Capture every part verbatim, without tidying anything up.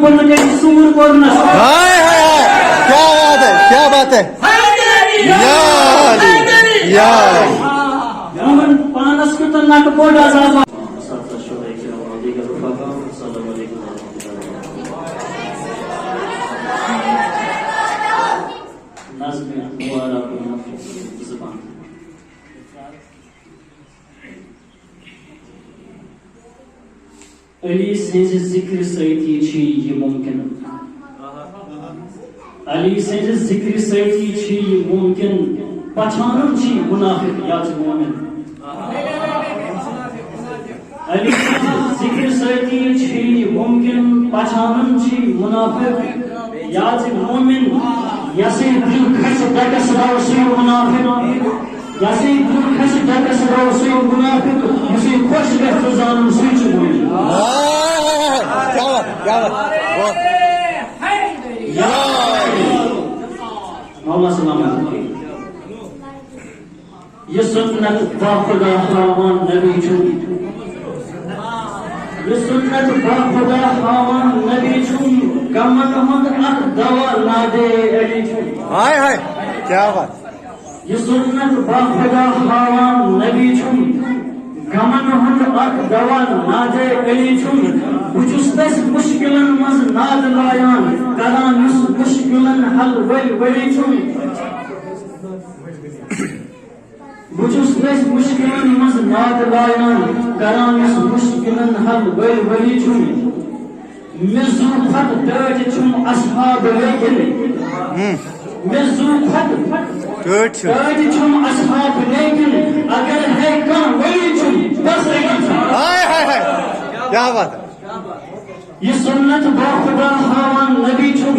پنُن گژھِ سوٗر کوٚرنس۔ ہاے ہاے ہاے، کیا بات ہے، کیا بات ہے۔ حیدری! یا علی، حیدری! یا علی۔ یِمن پانس کیُتھ نٹہٕ پوٚٹ عذاب۔ السلام علیکم ورحمۃ اللہ وبرکاتہ۔ نظمِ مبارک زبان۔ علی سٕنٛزِ ذِکرِ سۭتی چھُ یہِ مُمکِن۔ علی سٕنٛزِ ذِکرِ سۭتی چھُ یہِ مُمکِن۔ پہچانُن چھُ یہِ مُنافِق یا چھُ مُؤمِن۔ علی سٕنٛزِ ذِکرِ سۭتی چھُ یہِ مُمکِن۔ پہچانُن چھُ یہِ مُنافِق یا چھُ مُؤمِن۔ یَسٕے دِل کھسہِ ڈَکَس رَو سُے مُنافِق۔ یَسٕے دِل کھسہِ ڈَکَس رَو سُے مُنافِق، یُسٕے خۄش گژھِ زانُن سُے چھُ مُؤمِن۔ آہ، کیا بات، کیا بات۔ واہ۔ یا علی۔ مولا سلامت۔ یہِ سُنت با خدا ہاوان نبی چھُم۔ یہِ سُنت با خدا ہاوان نبی چھُم، غمن ہُنٛد اکھ دوا نادے علی چھُم۔ ہاے ہاے، کیا بات۔ یہِ سُنت با خدا ہاوان نبی چھُم، غمن ہُنٛد اکھ دوا نادے علی چھُم۔ بہٕ چھُس تَس مُشکِلن منٛز ناد لایان، کران یُس مُشکِلن حل ؤلۍ ؤلی چھُم۔ بہٕ چھُس تَس مُشکِلن منٛز ناد لایان، کران یُس مُشکِلن حل ؤلۍ ؤلی چھُم۔ مےٚ زُو کھۄتہٕ ٹٲٹھۍ چھُم اصحاب لیکن۔ ہم۔ مےٚ زُو کھۄتہٕ ٹٲٹھۍ چھُم۔ ٹٲٹھۍ چھُم اصحاب لیکن، اگر ہے کانٛہہ ولی چھُم، بس علی چھُم۔ ہاے ہاے ہاے۔ کیا بات ہے۔ یہِ سُنت با خدا ہاوان نبی چھُم،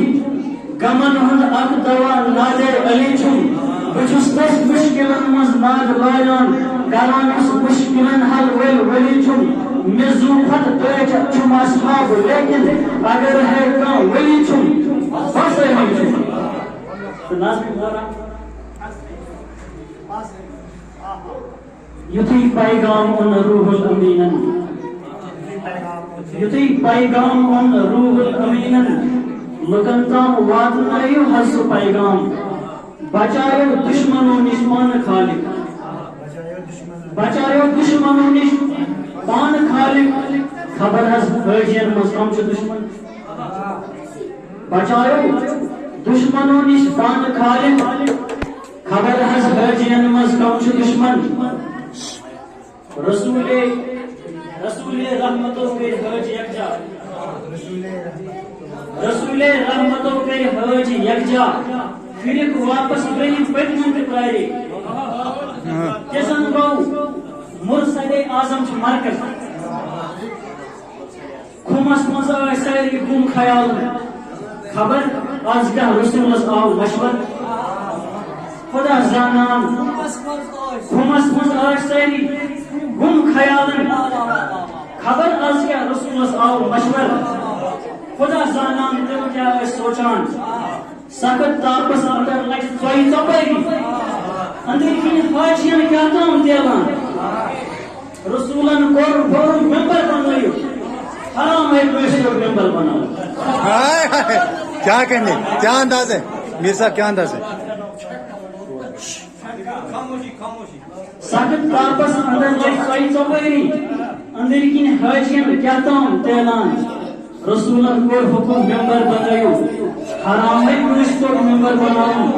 غمن ہُنٛد اکھ دوا نادے علی چھُم۔ بہٕ چھُس تَس مُشکِلن منٛز ناد لایان، کران یُس مُشکِلن حل ؤلۍ ؤلی چھُم۔ مےٚ زُو کھۄتہٕ ٹٲٹھۍ چھُم اصحاب لیکن، اگر ہے کانٛہہ ولی چھُم، بس علی چھُم۔ تہٕ نظمِ مبارک۔ یُتھُے پیغام اوٚن روح الامیٖنن، یُتھُے پیغام اوٚن روح الامیٖنن، لُکن تام واتنٲیِو حظ سُہ پیغام۔ بچایو دُشمنو نِش پانہٕ خالق، بچایو دُشمنو نِش پانہٕ خالق۔ خبر حظ حٲجین منٛز کم چھُ دُشمن۔ بچایو دُشمنو نِش پانہٕ خالق۔ خبر حظ حٲجین منٛز کم چھُ دُشمن۔ رسولے، رسولے رحمتو کٔرۍ حٲج یکجا۔ رسولے رحمتو کٔرۍ حٲج یکجا۔ پھرِکھ واپس برٛونٛہِم پٔتمٮ۪ن تہِ پرٛارے۔ تِژن گوٚو مرسلے اعظم چھُ مرکز۔ خُمس منٛز ٲسۍ سٲری گُم خیال۔ خبر از کیٛاہ رسولس آو مشور۔ خدا زانان۔ خُمس منٛز ٲسۍ سٲری گُم خیالن۔ خبر از کیٛاہ رسولس آو مشور۔ خدا زانان تِم کیٛاہ ٲسۍ سونٛچان۔ سخت تاپس اندر لگہِ ژۄیہِ ژۄپٲری۔ أنٛدٕرۍ کِنۍ حاجین کیٛاہ تام تیلان۔ رسولن کوٚر حکم ممبر بنٲیِو۔ حرام ہے کٲنٛسہِ کوٚر ممبر بناوُن۔ ہاے ہاے، کیا کہنے، کیا انداز ہے میر صاحب، کیا انداز ہے؟ سخت تاپس اندر لگہِ ژۄیہِ ژۄپٲری۔ أنٛدٕرۍ کِنۍ حاجین کیٛاہ تام تیلان۔ رسولن کوٚر حکم ممبر بنٲیِو۔ حرام ہے کٲنٛسہِ کوٚر ممبر بناوُن۔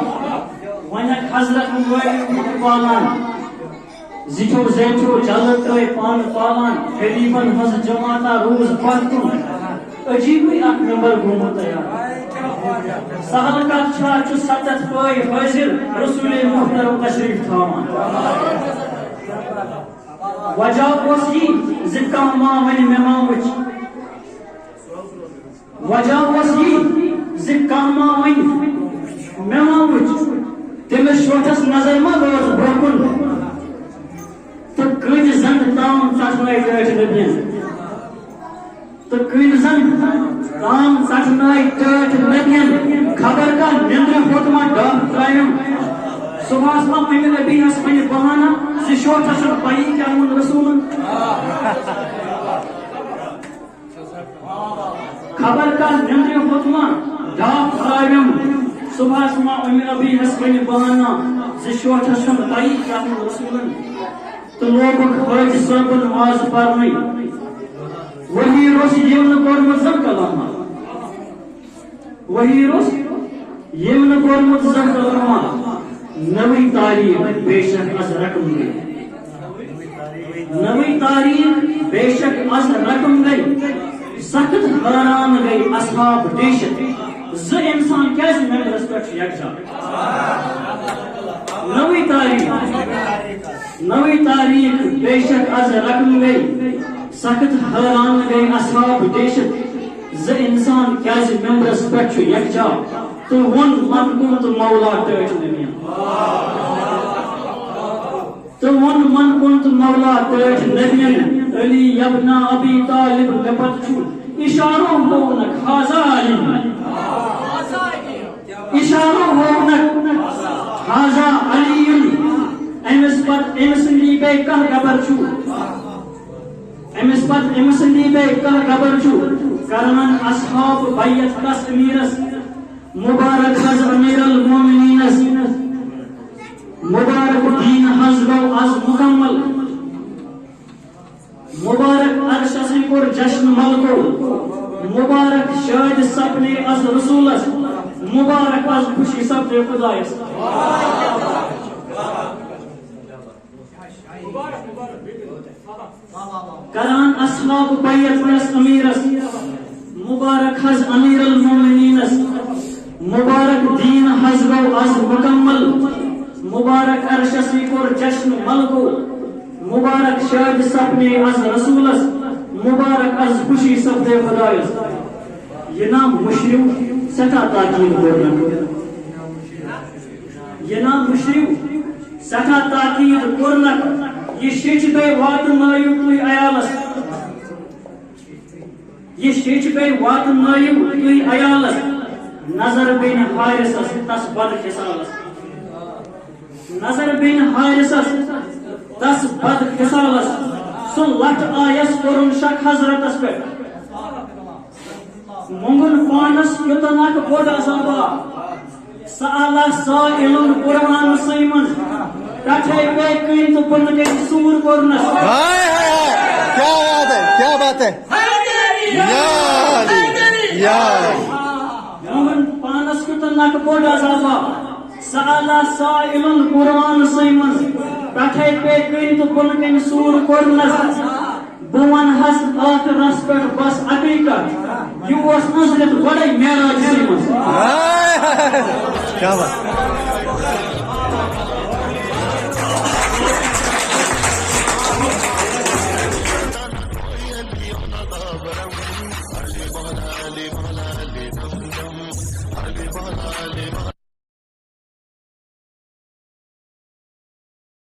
وۄنۍ حضرت وٲلۍ وُٹھ والان۔ زِٹھیو زیٹھیو جلہٕ ترٲے پانہٕ پالان، غریٖبن ہٕنٛز جماعتا روٗز پتھ کُن۔ عجیٖبٕے اکھ ممبر گوٚمُت تیار۔ سہل کتھ چھا، چھُ ستتھ پٲے حٲضِر، رسولے محترم تشریٖف تھاوان۔ وجہ اوس یی زِ کانٛہہ ما ونہِ مےٚ ما وٕچھ۔ وجہ اوس یی زِ کانٛہہ ما وَنہِ، مےٚ ما وُچھ، تٔمِس شوٹھس نظر ما وٲژ برٛونٛہہ کُن۔ تہٕ کۭتۍ زَن تام ژٹنٲے ٹٲٹھۍ نبیَن۔ تہٕ کۭتۍ زَن تام ژٹنٲے ٹٲٹھۍ نبیَن۔ خبر کانٛہہ نیٚنٛدرِ ہوٚت ما ڈاکھ ترٛایَم۔ صُبحس ما اَمہِ نبی یَس وَنہِ بہانہ زِ شوٹھس چھُنہٕ پَیی کیٛاہ ووٚن رسوٗلن۔ خبر کانٛہہ نیٚنٛدرِ ہوٚتما ڈاکھ ترٛاوٮ۪م۔ صُبحس ما أمۍ ربی ہس ونہِ بہانہ زِ شوٹھس چھُنہٕ پَیی کیٛاہ گوٚو رسولن۔ تہٕ لوگُکھ حٲجۍ صٲبن وازٕ پرنٕے۔ وحی روٚس ییٚمۍ نہٕ کوٚرمُت زانٛہہ کلامہ۔ وحی روٚس ییٚمۍ نہٕ کوٚرمُت زانٛہہ کلامہ۔ نٔوٕے تاریخ بے شک از رقم گٔے۔ نٔوٕے تاریخ بے شک از رقم گٔے۔ سخت حٲران گٔے اصحاب ڈیشت۔ زٕ انسان کیٛازِ ممبرس پٮ۪ٹھ چھِ یکجا؟ نٔوٕے تاریخ، نٔوٕے تاریخ بے شک از رقم گٔے۔ سخت حٲران گٔے اصحاب ڈیشت۔ زٕ انسان کیٛازِ ممبرس پٮ۪ٹھ چھُ یکجا؟ تہٕ ووٚن من کُن تہٕ مولا ٹٲٹھۍ نبیَن۔ تہٕ ووٚن من کُن تہٕ مولا ٹٲٹھۍ نبیَن، علی یبن ابی طالب مےٚ پتہٕ چھُ۔ اشارو ہوونکھ ہذا علی۔ اشارو ہوونکھ ہذا علی۔ أمِس پتہٕ، أمۍ سٕنٛدی بیٚیہِ کانٛہہ خبر چھُ؟ أمِس پتہٕ، أمۍ سٕنٛدی بیٚیہِ کانٛہہ خبر چھُ؟ کران اصحاب بیعت کس امیرس؟ مبارک حض امیر المومنینس۔ مبارک دین حض گوٚو از مکمل۔ مبارک عرشسٕے کوٚر جشن ملکو۔ مبارک شادِ سپنے از رسولس۔ مبارک از خوشی سپدے خدایس۔ کران اصحاب بیعت کس امیرس، مبارک حض امیر المومنینس۔ مبارک دین حض گوٚو از مکمل۔ مبارک عرشسٕے کوٚر جشن ملکو۔ مبارک شادِ سپنے از رسولس۔ مبارک از خوشی سپدے خدایس۔ یہِ نام مُشرِو سٮ۪ٹھاہ تاکید کوٚرنکھ۔ یہِ نام مُشرِو سٮ۪ٹھاہ تاکید کوٚرنکھ۔ یہِ شیٚچھ گٔے واتنٲیِو تُہۍ عیالس۔ یہِ شیٚچھ گٔے واتنٲیِو تُہۍ عیالس۔ نظر بن حارثس تس بد خصالس۔ نظر بن حارثس تس بد خصالس۔ سُہ لٹھ آیس کوٚرُن شک حضرتس پٮ۪ٹھ۔ مۄنگُن پانس کیُتن اکھ بوٚڑ عذابا۔ سأل سائل قرآن سٕے منٛز۔ پٮ۪ٹھے پے کٔنۍ تہٕ بۄنہٕ کَنہِ سوٗر کوٚرنس۔ ہاے ہاے ہاے، کیا بات ہے، کیا بات ہے۔ یا علی، یا علی۔ مۄنگُن پانس کیُتن اکھ بوٚڑ عذابا۔ سأل سائل قرآن سٕے منٛز۔ پٮ۪ٹھے پے کٔنۍ تہٕ بۄنہٕ کَنہِ سوٗر کوٚرنس۔ بہٕ وَنہٕ حظ ٲخرس پٮ۪ٹھ بس اَکٕے کَتھ، یہِ اوس أنٛزرِتھ گۄڈَے معراجسٕے منٛز۔ کیا بات۔